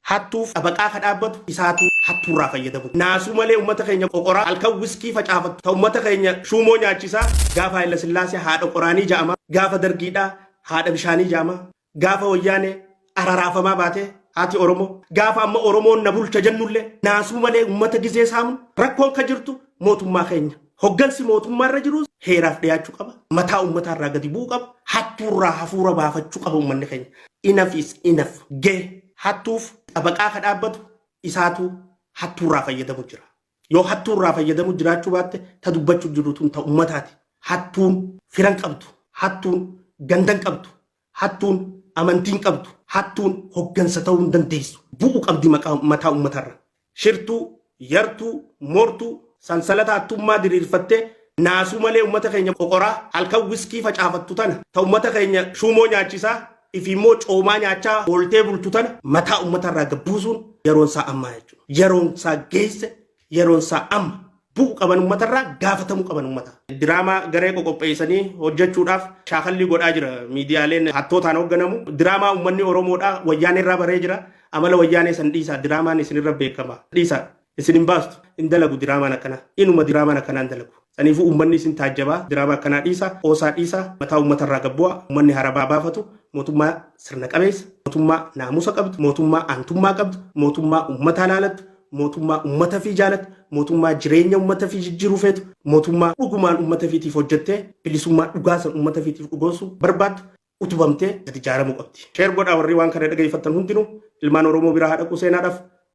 Hattuuf xabaqaa ka dhaabbatu isaatu hattuurraa fayyadamu. Naasuu malee uummata keenya qoqoraa halkan wiskii facaafattu ta uummata keenya shuumoo nyaachisaa. Gaafa Haayila Sillaasee haadha qoraanii ja'ama, gaafa Dargiidhaa haadha bishaanii ja'ama, gaafa Wayyaanee araraafamaa baatee haati Oromoo, gaafa amma Oromoon na bulcha jennullee naasuu malee uummata gizee saamu rakkoon ka jirtu mootummaa keenya. Hoggansi mootummaa irra jirus heeraaf dhiyaachuu qaba. Mataa uummataa irraa gadi bu'uu qaba. Hattuurraa hafuura baafachuu qaba uummanni keenya. Enough is enough. Gee hattuuf xabaqaa ka dhaabbatu isaatu hattuurraa fayyadamu jira. Yoo hattuurraa fayyadamu jiraachuu baatte, ta dubbachuu jiru tun ta uummataati. Hattuun firan qabdu. Hattuun gandan qabdu. Hattuun amantiin qabdu. Hattuun hoggansa ta'uu hin dandeessu. Bu'u qabdi mataa uummatarra. Shirtuu, yartuu, moortuu, sansalata hattummaa diriirfattee naasuu malee uummata keenya qoqoraa halkan wiskii facaafattu tana, ta uummata keenya shuumoo nyaachisaa ifi immoo coomaa nyaachaa ooltee bultu tana mataa uummatarraa gabbuusuun yeroon isaa ammaa jechuudha. Yeroon isaa geesse, yeroon isaa amma. Bu'u qaban uummatarraa, gaafatamuu qaban uummata. Diraamaa garee qoqopheessanii hojjechuudhaaf shaakallii godhaa jira miidiyaaleen hattootaan hoogganamu. Diraamaa uummanni Oromoodhaa Wayyaanee irraa baree jira. Amala Wayyaanee san dhiisaa, diraamaan isinirra beekama. Dhiisaa, isin hin baastu, hin dalagu diraamaan akkanaa. Inuma diraamaan akkanaa hin dalagu. Saniifuu uummanni isin taajjabaa, diraamaa akkanaa dhiisaa, qoosaa dhiisaa, mataa uummatarraa gabbu'aa, uummanni harabaa baafatu, mootummaa sirna qabeessa, mootummaa naamusa qabdu, mootummaa aantummaa qabdu, mootummaa uummataa laalattu, mootummaa uummata fi jaalatu, mootummaa jireenya uummata fi jijjiiruu feetu, mootummaa dhugumaan uummata fiitiif hojjettee bilisummaa dhugaa san uummata fiitiif dhugoonsuu barbaaddu utubamtee gadi ijaaramuu qabdi. Share godhaa, warri waan kana dhageeffattan hundinuu ilmaan Oromoo biraa haa dhaqu seenaadhaaf.